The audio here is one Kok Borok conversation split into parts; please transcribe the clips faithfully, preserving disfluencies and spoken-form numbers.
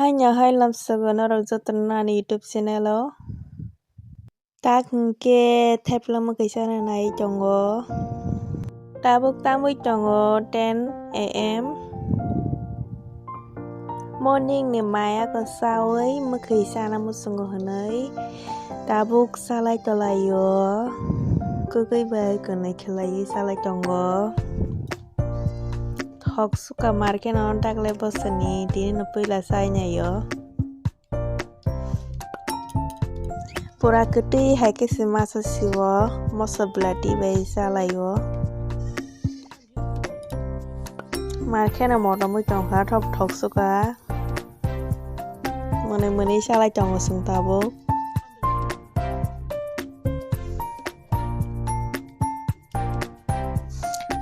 Haino hai lamsogo norok jotono ani YouTube channel o. Tak hwnkhe thaiplwng mwkhwi chana nai tongo. Tabuk tamwi tongo ten A M. Morning ni maya kwsaui mwkhwi chana muchungo hwnwi tabuk chalai tolaio. Kwkwi bai kwnwi khlaiwi chalai tongo. Thok suka market no dagle bosoni tini no puila chai naio. Pura kwtwi hai khe se masa siwo, moso bwlati bai chalaio. Mar kheno motomwi tongkha, thok thok suka. Mwnwi mwnwi chalai tongo chwng tabuk.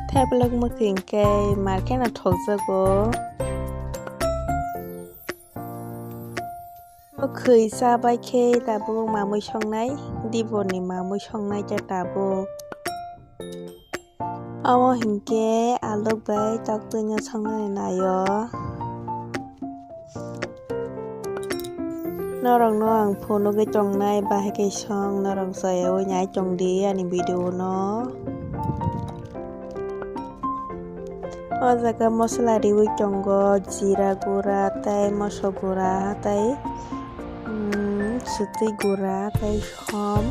Thaiplwk mwkhwi hwnkhe mar kheno thokjago. Mwkhwi chabai khe tabuk mamwi songnai, diboni mamwi songnai khe tabuk. Omo hinkhe alok bai toktwino songnani naio. Norokno ang phunugwi tongnai, bahai khe song, norok chayawui nai tongdi ani video no. O jaga mosola riwi tongo, jira gura tei moso gura tei, mm, swtwi gura tei som.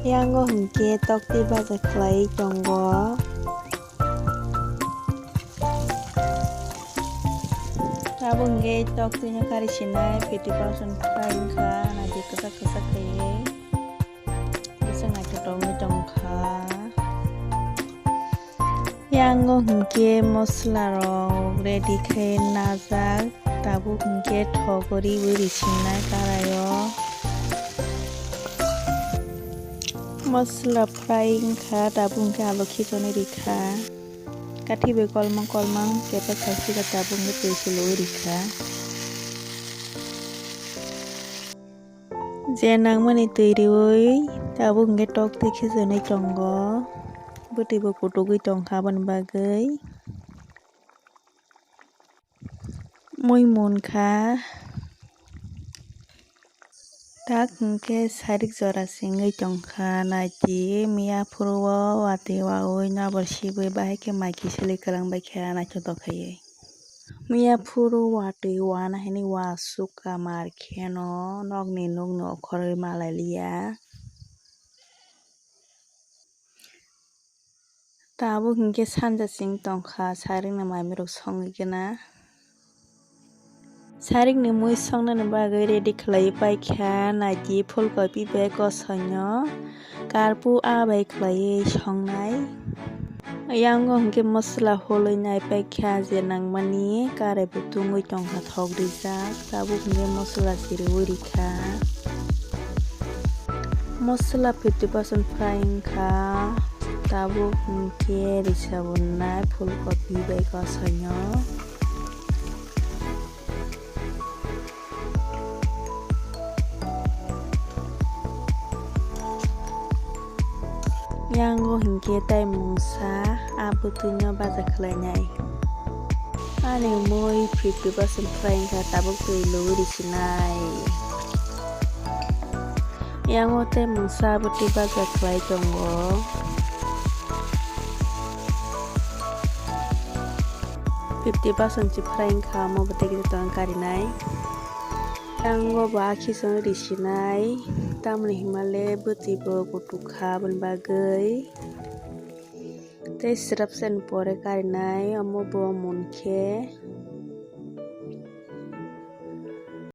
Yango hinkhe toktwi baja khlai tongo. Abo hinkhe toktwino kari sinai fifty percent fry wngkha, naidi kwchak kwchak kaiwi. Bwswk naithotok wngwi tongkha. Yango hinkhe mosola rok ready khe najak, tabuk hinkhe thok riwi risinai karaio. Mosola fry wngkha, tabuk hinkhe alo khichonwi rikha. Kathi bai kolmang kolmang kepha khaisika tabuk hinkhe twi solowi rikha. Je nangmani twi riwi tabuk hinkhe toktwi khichonwi tongo. Bwtwi bo kutukwi tongkha aboni bagwi. Mui munkha. Tak hinkhe sarik jora se wngwi tongkha, naidi miya phuru o watwi waui nabor sibui bahai khe mai kichilwi kwlwng baikha naithotok khaiwi. Miya phuru watwi wana hinwi wasukha mar kheno nokni nukni okhorwi malailiya. Tabuk hinkhe sanja chwng tongkha, sarikni maimirok songwi gana. Sarikni mui songnani bagwi ready khlaiwi paikha, naidi phulkopi bai kosoino karpu aa bai khlaiwi songnai. Yango hinkhe mosola holwi nai paikha, je nangmani karai bo tungwi tongkha thok rijak. Tabuk hinkhe mosola chiriwi rikha. Mosola fifty percent fry wngkha. Tabuk hinkhe risa bo nai phulkopi bai kosoino. Yango hinkhe tei mungsa a bwtwino baja khlainai. Ani mui fifty percent fry wngkha, tabuk twi luwi risinai. Yango tei mungsa bwtwi baja khlai tongo. Fifty percent se fry wngkha, omo bwtwi khe tong karinai. Yango bo akhi chwng risinai, tamoni himale bwtwi bo kutuk kha aboni bagwi. Tei swrapsa ni pore karinai, omo bo munkhe.